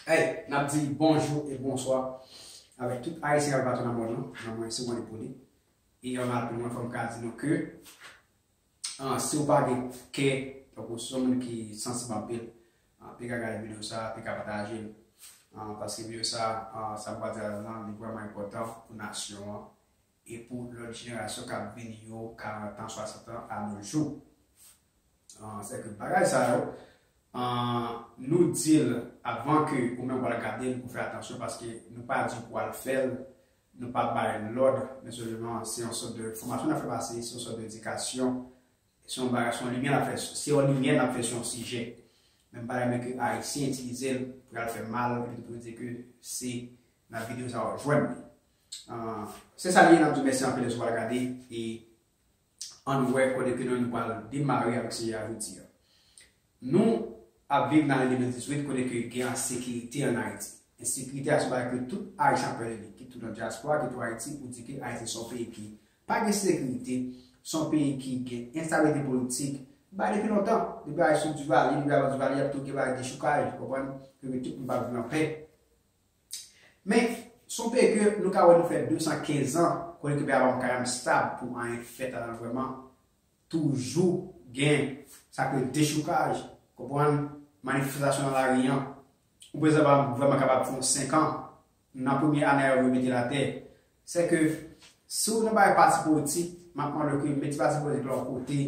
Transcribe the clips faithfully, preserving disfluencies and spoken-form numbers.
Hey, n ap di bonjou e bonswa avèk tout Ayisyen k ap baton nan mond lan. Non mwen se Wally Poly. E ann al pi lwen, fò m ka di nou ke, ah, si w pa gen kè, tankou si w se yon moun ki sansib anpil, ah, pika gade videyo sa, pika pataje l. Ah, paske videyo sa, ah, sa m pral di la, li vrèman enpòtan pou nasyon an e pou lòt jenerasyon k ap vini yo, karant an, swasant an, a nos jours. Ah, se ke bagay sa yo, ah, nou di l avan ke ou menm w al gade l pou fè atansyon, paske nou pa di w pou al fè l, nou pa bay lòd, men sèlman se yon sòt de fòmasyon n ap fè pase, se yon sòt de edikasyon, se yon bagay, se yon limyè n ap fè, se yon limyè n ap fè sou yon sijè. Men m pa renmen ke Ayisyen itilize l pou y al fè mal, epi tou pou yo di ke se nan videyo sa w ap jwenn li. Ah, se sa l ye, n ap di w mèsi anpil si w al gade, e ann wè kote ke nou, nou pral demare avèk sijè a jodi a. Nou ap viv nan ane de mil dizuit kote ke gen ensekirite ann Ayiti. Ensekirite a se yon bagay ke tout Ayisyen ap pale de li, kit ou nan dyaspora, kit ou Ayiti, ou di ke Ayiti se yon peyi ki pa gen sekirite, se yon peyi ki gen enstabilite politik. Bay depi lontan, depi Ayiti sou Divalye, depi avan Divalye, y ap toujou gen bagay dechoukaj, ou konprann, ke tout moun pa viv anpè. Men, se yon peyi ke nou ka wè nou fè de san kenz an, kote ke peyi a pa janm stab pou anyen fèt ladan l vrèman. Toujou gen sa k rele dechoukaj, konprann, manifestasyon nan lari an. Ou prezan pa vrèman kapab fè yon senk an, nan premye ane a yo mete l atè. Se ke si w nan bagay pati politik, m ap mande w ke mete pati politik la yon kote.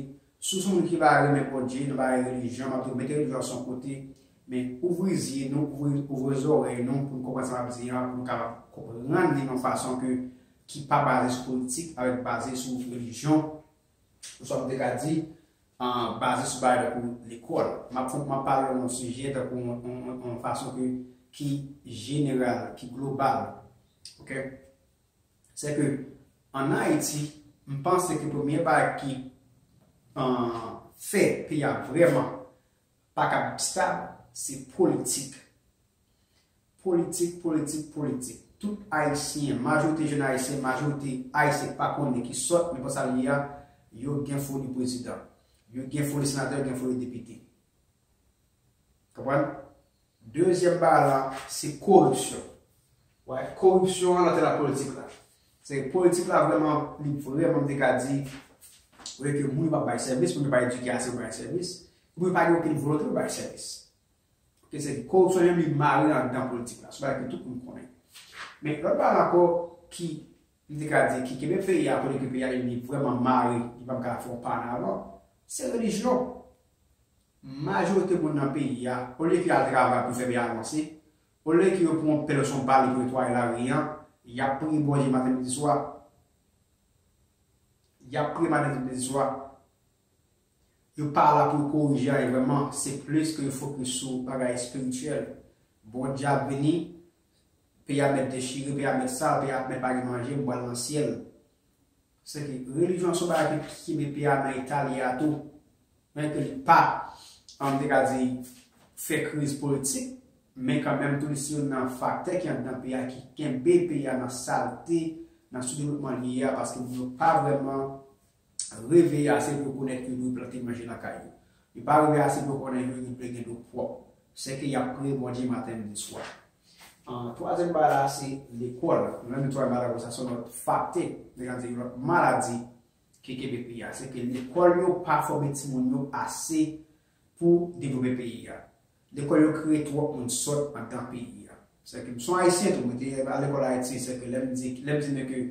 Si w se yon moun ki pa renmen Bondye, nan bagay relijyon, m ap di w mete relijyon sou yon kote, men ouvri zye nou, ouvri, ouvri zòrèy nou pou n konprann sa m ap di an, pou n kapab konprann li nan yon fason ke, ki pa baze sou politik, avèk baze sou relijyon, oswa m te ka di, ah, baze sou bagay tankou lekòl. M ap, m ap pale nan yon sijè tankou yon, yon, yon, yon fason ke, ki jeneral, ki global. Oke? Se ke ann Ayiti, m panse ke premye bagay ki, ah, fè peyi a vrèman pa kab stab, se politik. Politik, politik, politik. Tout Ayisyen, majorite jèn Ayisyen, majorite Ayisyen pa konnen ki sòt, men pa sa l ye a, yo gen foli prezidan. Yo gen foli senatè, yo gen foli depite. Konprann? Dezyèm bagay la, se koripsyon. Wè, koripsyon an nan tèt a politik la. Se politik la vrèman, li vrèman, m te ka di, olye ke moun yo pa bay sèvis, moun yo pa edike ase pou bay sèvis, moun yo pa gen okenn volonte pou bay sèvis. Oke, se ke koripsyon li menm li mare anndan politik la, se yon bagay ke tout moun konnen. Men lòt bagay ankò ki, m te ka di, ki kenbe peyi a, kote ke peyi a li vrèman mare, li pa ka fè yon pa an avan, se relijyon. Majorite moun nan peyi a, olye ke y al travay pou fè peyi a avanse, olye ke yo pran yon pèl oswa yon bal pou netwaye lari an, y ap priye Bondye maten, midi, swa. Y ap priye maten, midi, swa. Yo pa la pou yo korije anyen vrèman, se plis ke yo fokis sou bagay espirityèl. Bondye ap vini, peyi a mèt dechire, peyi a mèt sal, peyi a mèt pa gen manje, m pral nan syèl. Se ke relijyon se yon bagay ki kenbe peyi a nan eta li a tou. Men ke li pa, an, m te ka di, fè kriz politik, men kanmenm tou li se youn nan faktè ki anndan peyi a ki kenbe peyi a nan salte, nan soudevlopman li ye a, paske moun yo pa vrèman reveye ase pou yo konèt ke yo dwe plante manje lakay yo. Yo pa reveye ase pou yo konnen yo dwe gen dlo pwòp. Se ke y ap priye Bondye maten, midi, swa. An, twazyèm bagay la, se lekòl. Nou menm twazyèm bagay la, sa se yon lòt faktè, nou ka di yon lòt maladi ki kenbe peyi a. Se ke lekòl yo pa fòme timoun yo ase pou devlope peyi a. Lekòl yo kreye twòp moun sòt anndan peyi a. Se ke m se yon Ayisyen tou, mwen te al lekòl Ayiti, se ke lè m di, lè m di nou ke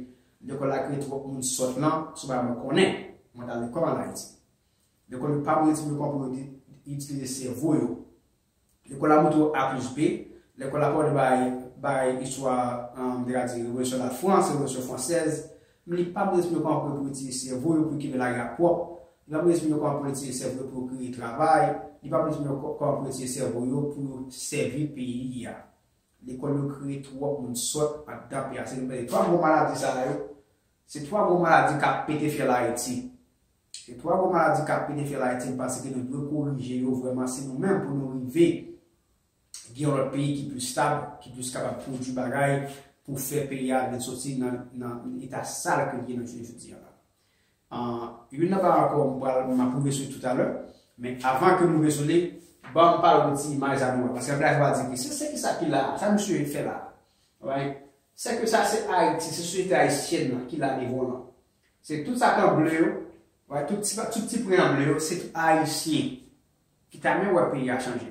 lekòl la kreye twòp moun sòt lan, se yon bagay mwen konnen. Mwen t al lekòl ann Ayiti. Lekòl yo pa montre timoun yo kòman pou yo itilize sèvo yo. Lekòl la montre w A plis B. Lekòl la pa w bay, bay istwa, um, m te ka di, revolisyon Lafrans, revolisyon fransèz. Men li pa montre timoun yo kòman pou yo itilize sèvo yo pou yo kenbe lari a pwòp. Li pa montre timoun yo kòman pou yo itilize sèvo yo pou yo kreye travay. Li pa montre timoun yo kò-, kòman pou yo itilize sèvo yo pou yo sèvi peyi a. Lekòl yo kreye twòp moun sòt anndan peyi a. Se twa gwo maladi sa yo. Se twa gwo maladi k ap pete fyèl Ayiti. Se twa gwo maladi k ap pete fyèl Ayiti, m panse ke nou dwe korije yo vrèman si nou menm pou nou rive gen yon lòt peyi ki plis stab, ki plis kapab pwodui bagay pou fè peyi a vin soti nan, nan eta sal ke li ye nan jounen jodi a la. Ah, youn nan bagay ankò m pral, m ap rive sou li toutalè, men avan ke m rive sou li, Ban m pale w de ti imaj sa nou wè, paske anpil afè pa di ki se, se ki sa ki la, sa misye fè la. Right? Se ke sa se Ayiti, se sosyete ayisyèn nan ki la devan w lan. Se tout sa k an ble yo, right? Tout ti, tout ti pwen an ble yo, se tout Ayisyen ki ta renmen wè peyi a chanje.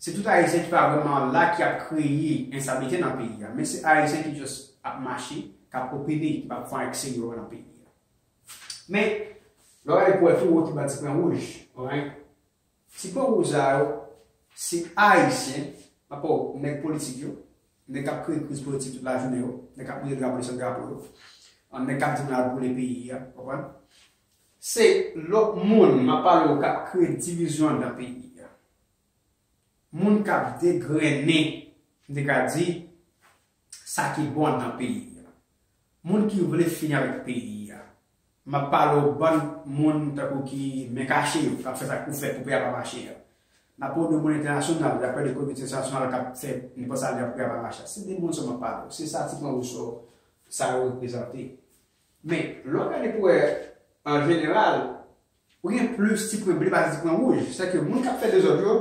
Se tout Ayisyen ki pa vrèman la ki ap kreye enstablite nan peyi a. Men se Ayisyen ki just ap mache, k ap opine, ki pa fè anyen k serye nan peyi a. Men, lè w gade pou wè tou wo ki ba ti pwen wouj, right? Ti pwen wouj sa yo, se Ayisyen, pa nèg politik yo, nèg k ap kreye kriz politik tout lajounen yo, nèg k ap boule drapo, desann drapo yo, nèg k ap di moun al boule peyi a, konprann? Se lòt moun, m ap pale w, k ap kreye divizyon anndan peyi a. Moun k ap degrennen, m te ka di, sa ki bon anndan peyi a. Moun ki vle fini avèk peyi a. M ap pale w bann moun tankou ki men kache yo, k ap fè sa k pou fèt pou peyi a pa mache a. N ap pale w de moun entènasyonal, dapre de komite entènasyonal k ap fè nenpòt sa pou peyi a pa mache a. Se de moun sa m ap pale w. Se sa ti pwen wouj sa yo reprezante. Men, lè w gade pou wè, an jeneral, ou gen plis ti pwen ble pase ti pwen wouj. Se ke moun k ap fè dezòd yo,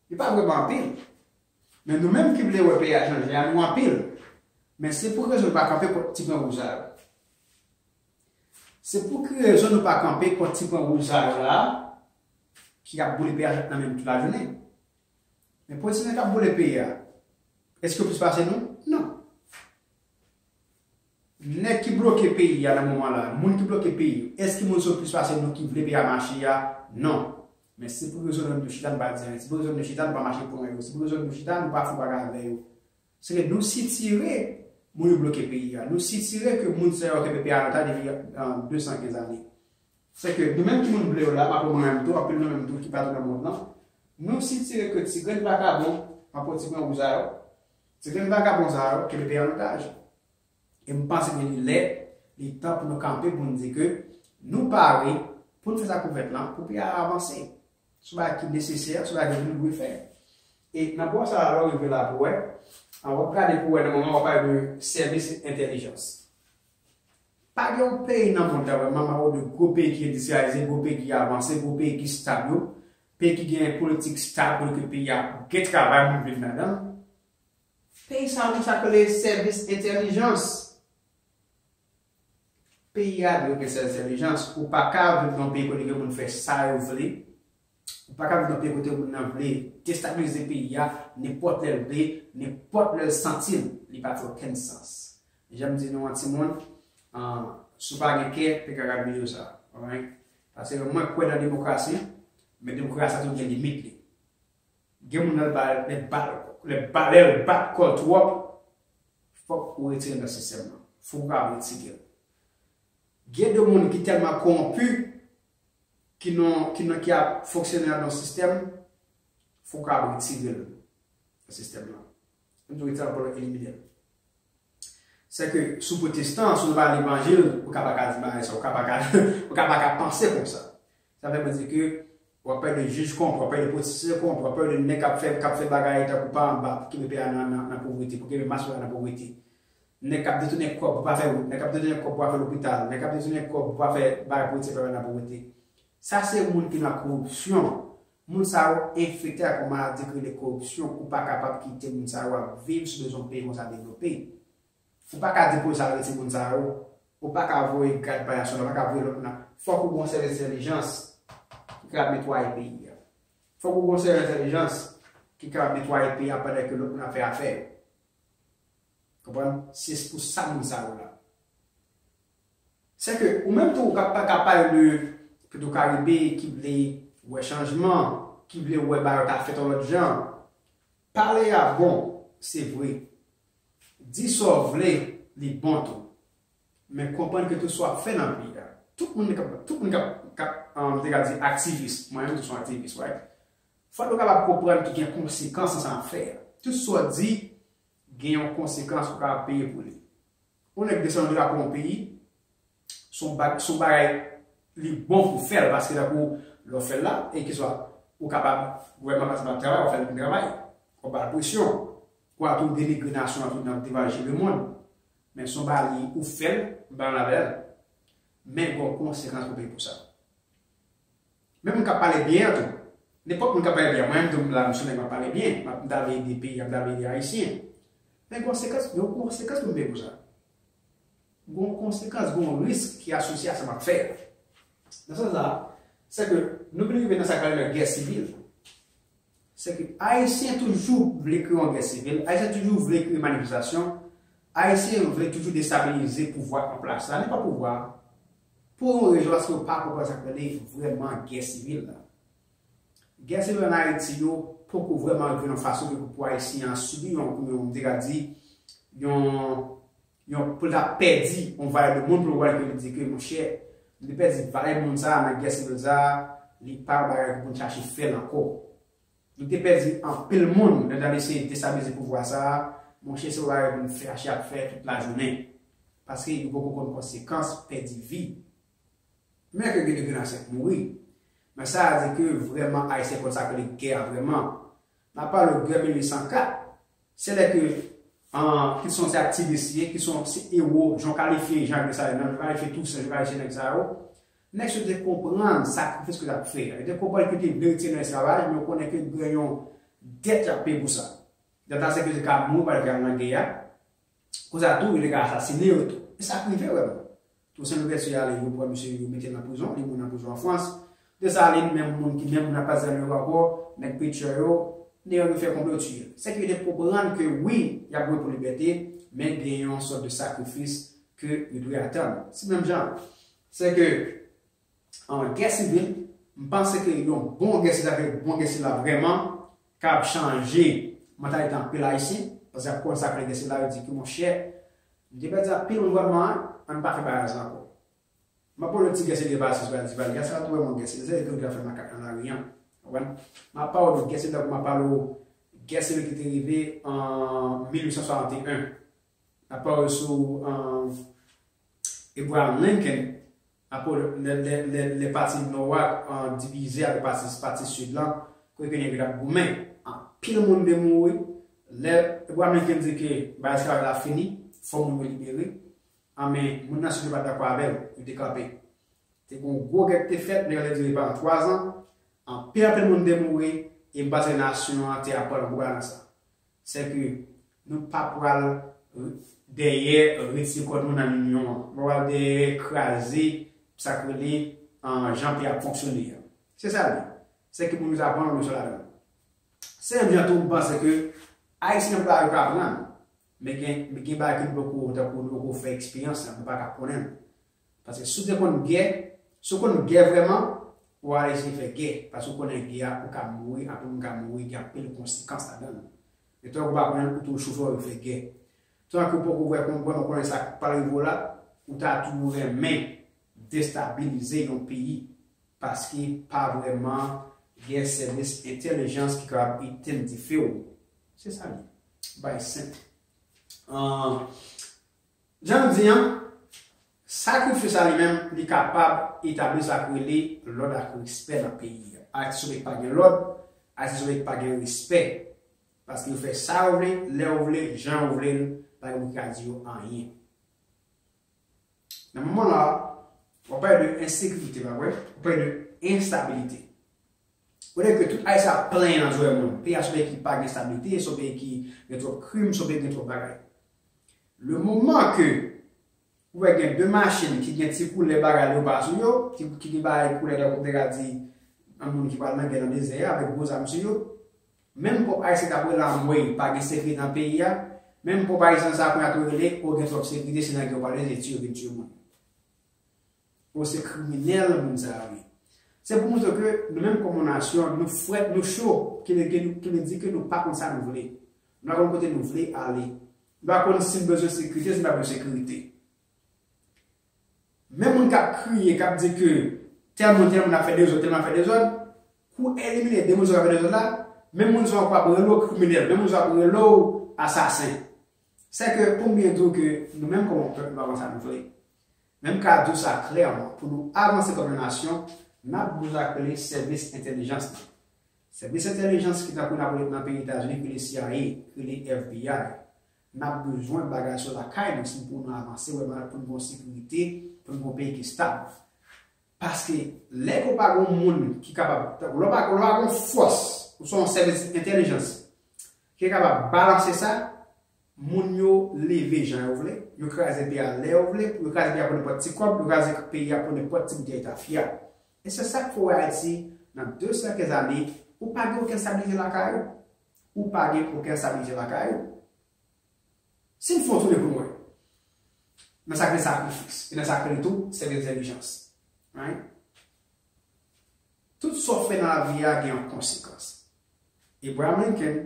yo pa vrèman anpil. Men nou menm ki vle wè peyi a chanje a, nou anpil. Men se pou ki rezon nou pa kanpe kont ti pwen wouj sa yo? Se pou ki rezon nou pa kanpe kont ti pwen wouj sa yo la, ki ap boule peyi a nan menm tout lajounen? Men politisyen k ap boule peyi a, èske yo plis pase nou? Non. Nèg ki bloke peyi a nan moman la, moun ki bloke peyi yo, èske moun sa yo plis pase nou ki vle peyi a mache a? Non. Men se pou rezon nou chita, nou pa di anyen. Se pou rezon nou chita, nou pa mache pou yo. Se pou rezon nou chita, nou pa fè bagay avè yo. Se ke nou sitire moun yo bloke peyi a. Nou sitire ke moun sa yo kenbe peyi a an otaj depi, euh, de san kenz ane. Se ke nou menm ki moun ble yo la, m ap pran mwen menm tou, anpil nou menm tou ki pa tou nan mond lan, nou sitire ke ti grenn vakabon, m ap pran ti pwen wouj sa yo, ti grenn vakabon sa yo kenbe peyi a an otaj. E m panse ke li lè, li tan pou nou kanpe, pou nou di ke nou pare pou nou fè sa k pou fèt lan, pou peyi a avanse. Se yon bagay ki nesesè, se yon bagay ke nou dwe fè. E nan bò sa a, lè w rive la pou wè, an, w ap gade pou wè nan moman w ap pale de sèvis entèlijans. Pa gen yon peyi nan mond la vrèman, m ap pale de gwo peyi ki endistriyalize, gwo peyi ki avanse, gwo peyi ki stab yo, peyi ki gen politik stab, kote ke peyi a gen travay, moun viv ladan l. Peyi sa a, nou sa k rele sèvis entèlijans. Peyi a dwe gen sèvis entèlijans. Ou pa ka viv nan yon peyi kote ke moun fè sa yo vle. Ou pa ka viv nan yon peyi kote moun nan vle destabilize peyi a, nenpòt lè l vle, nenpòt lè l santi l, li pa fè okenn sans. Jan m di nou an timoun, an, si w pa gen kè, peka gade videyo sa a. Alright? Paske mwen kwè nan demokrasi, men demokrasi a tou gen limit li. Gen moun nan lè l ba, lè l ba, lè l ba, lè l bat kò l twòp, fòk ou retire l nan sistèm nan. Fòk ou kapab retire l. Gen de moun ki tèlman kowonpi, ki nan, ki nan, ki ap fonksyone nan yon sistèm, fòk ou kapab retire l nan sistèm nan. Ann di w retire l pou elimine l. Se ke si w pwotestan, si w pa levanjil, ou ka pa ka di bagay sa, ou ka pa ka, ou ka pa ka panse konsa. Sa vle di ke w ap pale de jij kowonpi, w ap pale de politisyen kowonpi, w ap pale de nèg k ap fè, k ap fè bagay tankou pa anba, pou kenbe peyi a nan, nan, nan povrete, pou kenbe mas peyi a nan povrete. Nèg k ap detounen kòb pou pa fè wout, nèg k ap detounen kòb pou pa fè lopital, nèg k ap detounen kòb pou pa fè bagay pou retire peyi a nan povrete. Sa se moun ki nan koripsyon. Moun sa yo enfekte ak yon maladi ki rele koripsyon. Ou pa kapab kite moun sa yo ap viv si w bezwen yon peyi konsa devlope. Ou pa ka di polis al retire moun sa yo. Ou pa ka voye gad pa nasyonal, ou pa ka voye lòt moun. Fòk ou gen yon sèvis entèlijans ki ka netwaye peyi a. Fòk ou gen yon sèvis entèlijans ki ka netwaye peyi a pandan ke lòt moun ap fè afè yo. Konprann? Se pou sa moun sa yo la. Se ke ou menm tou, ou ka, pa ka pale de Petro Caribe ki vle wè chanjman, ki vle wè bagay yo ta fèt yon lòt jan. Pale a bon, se vre. Di sa w vle, li bon tou. Men konprann ke tout sa w ap fè nan peyi a, tout moun k ap, tout moun k ap, k ap, um, te ka di aktivis, mwen menm tou se yon aktivis, right? Fòk nou kapab konprann ke gen konsekans nan sa n ap fè a. Tout sa w di, gen yon konsekans ou kapab peye pou li. Yon nèg desann drapo yon peyi, se yon ba-, se yon bagay li bon pou fè l, paske tankou lè w fè l la, e keswa ou kapab, gouvènman pa t ap travay, w ap fè l vin travay, w ap ba l presyon, ou ap tou denigre nasyon an tou nan devan je lemonn. Men se yon bagay li, ou fè l, m pa nan avè l. Men gen yon konsekans pou peye pou sa. Men moun k ap pale byen an tou, Nenpòt moun ka pale byen, mwen menm tou m la, m sou nèg m ap pale byen, m ap, m ta vle ede peyi a, m ta vle ede Ayisyen. Men gen konsekans, gen yon konsekans pou m peye pou sa. Gen yon konsekans, gen yon risk ki asosye a sa m ap fè a. Nan sans sa, se ke nou vin rive nan sa k rele gè sivil. Se ke Ayisyen toujou vle kreye yon gè sivil, Ayisyen toujou vle kreye manifestasyon, Ayisyen vle toujou destabilize pouvwa an plas la, nenpòt pouvwa, pou yon rezon, paske yo pa konprann sa k rele vrèman gè sivil la. Gè sivil an Ayiti yo poko vrèman rive nan fason ke pou Ayisyen an sibi yon, yon, m te ka di, yon, yon, pou l ta pèdi yon valè de moun pou l wè ke li di ke, monchè, m te pèdi valè moun sa a nan gè sivil sa a, li pa yon bagay pou n chache fè l ankò. Nou te pèdi anpil moun nan, nan eseye destabilize pouvwa sa a, monchè, se yon bagay pou n fè, chache ap fè tout lajounen. Paske yo poko konn konsekans pèdi vi. Men ke gen de grenn Ayisyen k mouri. Men sa a di ke vrèman Ayisyen konn sa k rele gè a vrèman. N ap pale w gè mil uit san kat. Se lè ke, an, ki se yon ti aktivis li ye, ki se yon ti ewo, jan w kalifye Jean Desalin nan, jan w kalifye Toussaint, jan w kalifye nèg sa yo. Nèg sa yo te konprann sakrifis ke y ap fè a. Yo te konprann ke yo te vle retire nan esklavaj, men yo konnen ke gen yon dèt y ap peye pou sa. Dèt la se ke yo te ka mouri, pa yo ka al nan gè a. Konsa tou, yo te ka asasinen yo tou. E sa k rive vrèman. Toussaint Louverture ale, yo pran misye, yo mete l nan prizon, li mouri nan prizon an Frans. Desalin, menm moun ki, menm moun ap pase nan yo ankò, nèg Pétion yo, nèg yo fè konplo tiye l. Se ke yo te konprann ke wi, y ap goumen pou libète, men gen yon sòt de sakrifis ke yo dwe atann. Se menm jan. Se ke, an gè sivil, m panse ke yon bon gè sivil, avèk bon gè sivil la vrèman, kab chanje mantalite anpil Ayisyen, paske y ap konn sa k rele gè sivil la, yo di ke monchè, m te pèdi anpil moun vrèman, ann pa fè bagay sa ankò. M ap pale ti gè sivil pase sou Ayiti, pa gè sa tou vrèman gè sivil, se yo ki ap fè makak nan lari an. Konprann? M ap pale w gè sivil la, m ap pale w gè sivil ki te rive an mil uit san swasanteyen. M ap pale w sou, an, Abraham Lincoln, apre lè, lè, lè, lè pati nò a, an, divize avèk pati, pati sid la, kote ke nèg yo t ap goumen. Anpil moun te mouri. Lè Abraham Lincoln di ke bagay esklavaj la fini, fò moun yo libere, anben, moun nan sid yo pa t dakò avè l, yo te kanpe. Te gen yon gwo gè ki te fèt, men li te dire pandan twazan. Anpil, anpil moun te mouri, e m panse nasyon an te aprann yon gwo bagay nan sa. Se ke nou pa pral dèyè retire kò nou nan linyon an. Nou pa pral dèyè kraze sa k rele, an, jan peyi a ap fonksyone a. Se sa l ye. Se ke pou nou aprann yon leson ladan l. Se menm jan tou, m panse ke Ayisyen nan peyi a yo ka aprann. Men gen, men gen bagay ke nou poko, tankou nou poko fè eksperyans la, nou pa ka konnen l. Paske si w te konn gè, si w konn gè vrèman, w a eseye fè gè. Paske w konnen gè a, ou ka mouri, anpil moun ka mouri, gen anpil konsekans ladan l. Men tankou w pa konnen l, ou tou chofè w fè gè. Tankou w poko vrèman konnen sa k pral rive w la, ou ta toujou renmen destabilize yon peyi. Paske pa vrèman gen sèvis entèlijans ki kapab etenn dife w. Se sa l ye. Bay senp. An, jan nou di an, sakrifis la li menm, li kapab etabli sa k rele lòd ak respè nan peyi a. Ayiti sou peyi pa gen lòd, Ayiti sou peyi pa gen respè. Paske yo fè sa yo vle, lè yo vle, jan yo vle l, pa gen moun ki ka di yo anyen. Nan moman la, w ap pale de ensekirite, pa vre? W ap pale de enstabilite. Olye ke tout Ayisyen ap plenyen nan zòrèy moun. Peyi a se yon peyi ki pa gen estabilite, se yon peyi ki gen twòp krim, se yon peyi ki gen twòp bagay. Le moman ke ou wè gen de machin ki gen ti koulè bagay leopa sou yo, ki, ki gen bagay koulè, tankou m te ka di, yon moun ki pral nan gè nan dezè a avèk gwo zam sou yo, menm pwòp Ayisyen k ap rele anmwey pa gen sekirite nan peyi a, menm pwòp Ayisyen sa a kounye a tou rele, o, gen twòp sekirite, se nèg yo pral rele, se tiye, vin tiye moun. O, se kriminèl moun sa a ye. Se pou montre ke nou menm kòm yon nasyon, nou frèt, nou cho, ki vle, ki vle di ke nou pa konn sa nou vle. Nou pa konn kote nou vle ale. Nou pa konn si n bezwen sekirite, si n pa bezwen sekirite. Men moun k ap kriye, k ap di ke tèl moun, tèl moun ap fè dezòd, tèl moun ap fè dezòd, kou w elimine de moun sa k ap fè dezòd la, menm moun sa yo ap rele w kriminèl, menm moun sa yo ap rele w asasen. Se ke pou m byen di w ke nou menm kòm yon pèp, nou pa konn sa nou vle. Men m ka di w sa klèman, pou nou avanse kòm yon nasyon, n ap bezwen apele sèvis entèlijans lan. Sèvis entèlijans ki tankou n ap rele nan peyi Etazini, ki rele C I A, ki rele F B I. N ap bezwen bagay sa yo lakay nou si pou nou avanse vrèman, pou nou gen sekirite, pou nou gen yon peyi ki estab. Paske lè ke w pa gen yon moun ki kapab, lè w pa, lè w pa gen yon fòs, ou se yon sèvis entèlijans, ki kapab balanse sa, moun yo leve jan yo vle, yo kraze peyi a lè yo vle, yo kraze peyi a pou nenpòt ti kòb, yo kraze peyi a pou nenpòt ti boutèy tafya. E se sa k fè w wè Ayiti, nan de san kenz ane, ou pa gen okenn estabilite lakay ou. Ou pa gen okenn estabilite lakay ou. Si n fè yon tounen pou n wè, nan sa k rele sakrifis, e nan sa k rele tou sèvis entèlijans. Right? Tout sa w fè nan lavi a gen yon konsekans. Abraham Lincoln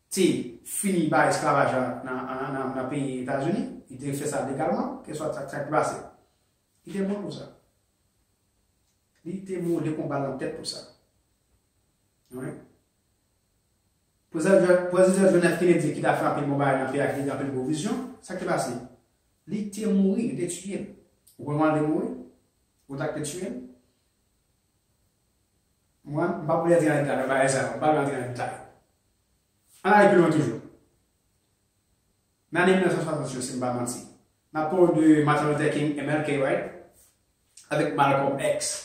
te fini bay esklavaj la nan, nan, nan, nan peyi Etazini. Li te fè sa legalman, kèlkeswa sa, sa k te pase. Li te mò pou sa. Li te mouri, li te pran bal nan tèt pou sa. Right? Prezidan, Prezidan John F. Kennedy, ki ta fè anpil bon bagay nan peyi a, ki te gen anpil bon vizyon, sa k te pase? Li te mouri, yo te tiye l. Ou konn kòman li te mouri? Ou konn sa k te tiye l? Mwen, m pa pou antre nan detay nan bagay sa yo, m pa vle antre nan detay. Ann ale pi lwen toujou. Nan ane mil nèf san swasant yo, si m pa manti. N ap pale de Martin Luther King, M L K, right? Avèk Malcolm X.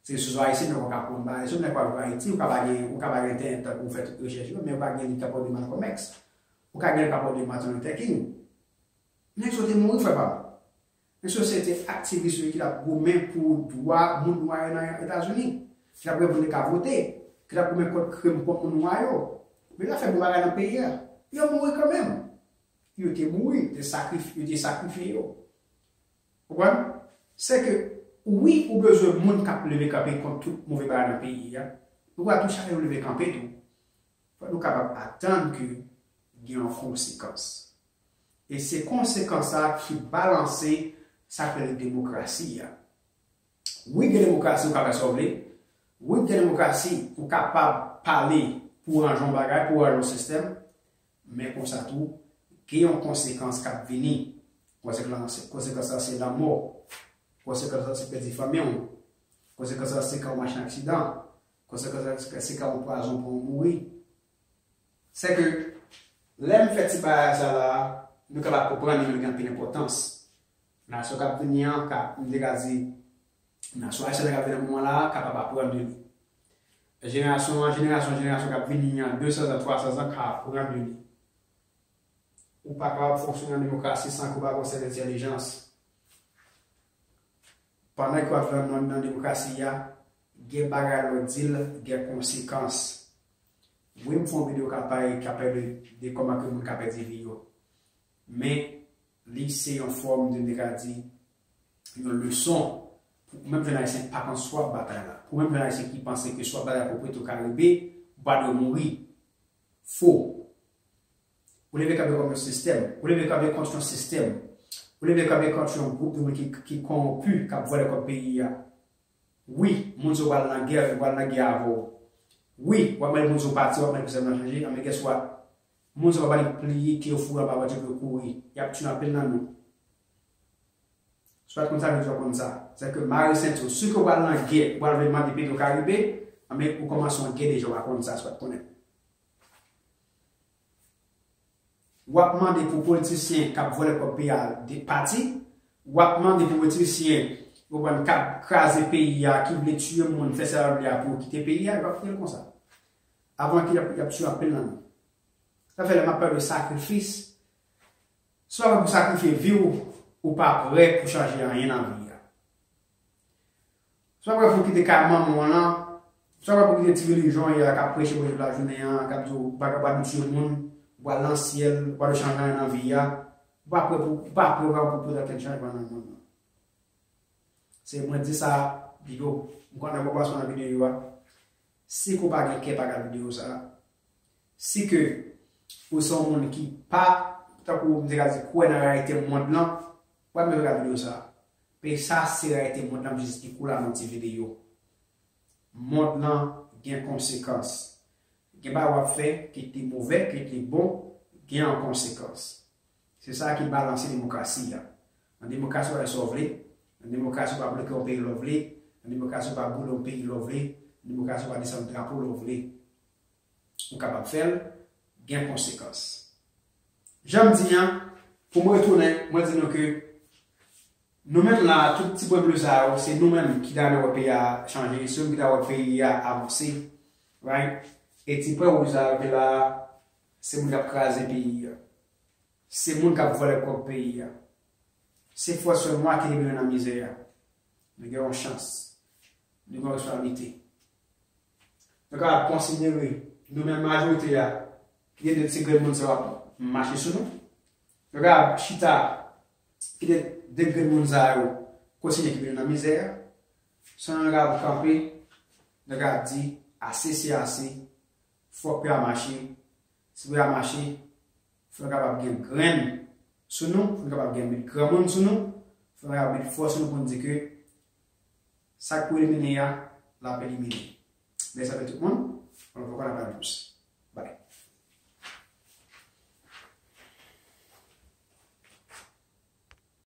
Se sou Ayisyen, men ou ka konn bagay sou nèg pa viv Ayiti, ou ka pa gen, ou ka pa gen entènèt tankou ou fè tout rechèch yo, men ou ka gen li k ap pale de Malcolm X. Ou ka gen li k ap pale de Martin Luther King. Nèg sa yo te mouri, frè pa m. Mesye, se te aktivis yo ki t ap goumen pou dwa moun nwa yo nan Etazini, ki t ap goumen pou nèg ka vote, ki t ap goumen kont krim kont moun nwa yo. Men yo t ap fè bon bagay nan peyi a. Yo mouri kanmenm. Yo te mouri, yo te sakrif-, yo te sakrifye yo. Ou konprann? Se ke, wi, ou bezwen moun k ap leve kanpe kont tout move bagay nan peyi a. Men ou pral tou chache yo leve kanpe tou. Fòk nou kapab atann ke gen yon konsekans. E se konsekans sa a ki balanse sa k rele demokrasi a. Wi, gen demokrasi, ou ka fè sa w vle. Wi, gen demokrasi, ou kapab pale pou w ranje yon bagay, pou w ranje yon sistèm. Men konsa tou, gen yon konsekans k ap vini. Konsekans, konsekans la se lanmò. Konsekans la se pèdi fanmi w. Konsekans la se ka w mache nan aksidan. Konsekans la se ka w pwazon pou w mouri. Se ke lè m fè ti bagay sa la, nou kapab konprann li menm li gen anpil enpòtans. Nasyon k ap vini an, ka, m te ka di, nasyon ayisyèn k ap vini nan moman la a, kapab aprann de li. Jenerasyon an, jenerasyon, jenerasyon k ap vini an, de san zan, twa san zan, ka aprann de li. Ou pa kapab fonksyone an demokrasi san ke w pa gen yon sèvis entèlijans. Pandan ke w ap viv nan, nan demokrasi a, gen bagay lè w di l, gen konsekans. Wi, m fè yon videyo k ap pale, k ap pale de, de kòman ke moun ka pèdi vi yo. Men, li se yon fòm de, m te ka di, yon leson pou ou menm jèn Ayisyen ki pa konn si w ap batay la. Pou ou menm jèn Ayisyen ki panse ke si w ap batay pou Petro Caribe, ou pa dwe mouri. Fo. Ou leve kanpe kont yon sistèm. Ou leve kanpe kont yon sistèm. Ou leve kanpe kont yon gwoup de moun ki, ki kowonpi, k ap vòlè kòb peyi a. Wi, moun sa yo pral nan gè, yo pral nan gè avè w. Wi, w ap mande moun sa yo pati, w ap mande pou sistèm nan chanje, men guess what? Moun sa yo pa pral pliye ke yo foure anba vant yo pou yo kouri. Y ap tiye anpil nan nou. Si w pa t konn sa, jodi a w konn sa. Sèke mare senti w. Si ke w pral nan gè, ou pral vle mande Petro Caribe, anben ou kòmanse yon gè deja, w pa konn sa, si w pa t konnen. W ap mande pou politisyen k ap vòlè kòb peyi a de pati. W ap mande pou politisyen, ou konprann, k ap kraze peyi a, ki vle tiye moun, fè sa yo vle a pou yo kite peyi a, yo p ap kite l konsa. Avan ki y ap, y ap tiye anpil nan nou. Sa fè lè m ap pale de sakrifis, si w pa prè pou sakrifye vi w, ou pa prè pou chanje anyen nan vi a. Si w pa prè pou kite kay manman w lan, si w pa prè pou kite ti relijyon w ye a k ap preche Bondye tout lajounen an, k ap di w ou pa kapab tiye moun, ou pral nan syèl, ou pa dwe chanje anyen nan vi a, ou pa prè pou, ou pa prè pou pote okenn chanjman nan mond lan. Se mwen di sa, Bibo, m konnen w pa sou nan videyo a. Si ke w pa gen kè, pa gad videyo sa. Si ke ou se yon moun ki pa, tankou m te ka di, kwè nan reyalite mond lan, w ap menm gad videyo sa. Paske sa se reyalite mond lan, m jis gen kou la nan ti videyo. Mond lan gen konsekans. Gen bagay w ap fè, kit li movè, kit li bon, gen yon konsekans. Se sa ki balanse demokrasi a. Nan demokrasi, w pa fè sa w vle. Nan demokrasi, w pa bloke yon peyi lè w vle. Nan demokrasi, w pa boule yon peyi lè w vle. Nan demokrasi, w pa desann drapo lè w vle. Ou kapab fè l, gen konsekans. Jan m di an, pou m retounen, mwen di nou ke Nou menm la, tout ti pwen ble sa yo, se nou menm ki ta renmen wè peyi a chanje, se nou menm ki ta wè peyi a avanse, right? E ti pwen wouj sa yo ki la, se moun k ap kraze peyi a. Se moun k ap vòlè kòb peyi a. Se fòs yo nwa ki te mennen nan mizè a. Nou gen yon chans. Nou gen yon responsabilite. Nou kapab konsidere nou menm majorite a, kite de ti grenn moun sa yo ap mache sou nou. Nou kapab chita, kite de grenn moun sa yo kontinye kenbe nou nan mizè a. San nou kapab kanpe, nou kapab di, ase se ase, fòk peyi a mache. Si peyi a mache, fò nou kapab gen grenn sou nou, fò nou kapab gen met granmoun sou nou, fò nou kapab met fòs sou nou pou n di ke sa k pou elimine a, l ap elimine. Bèl santé tout moun, on va konn apal plis.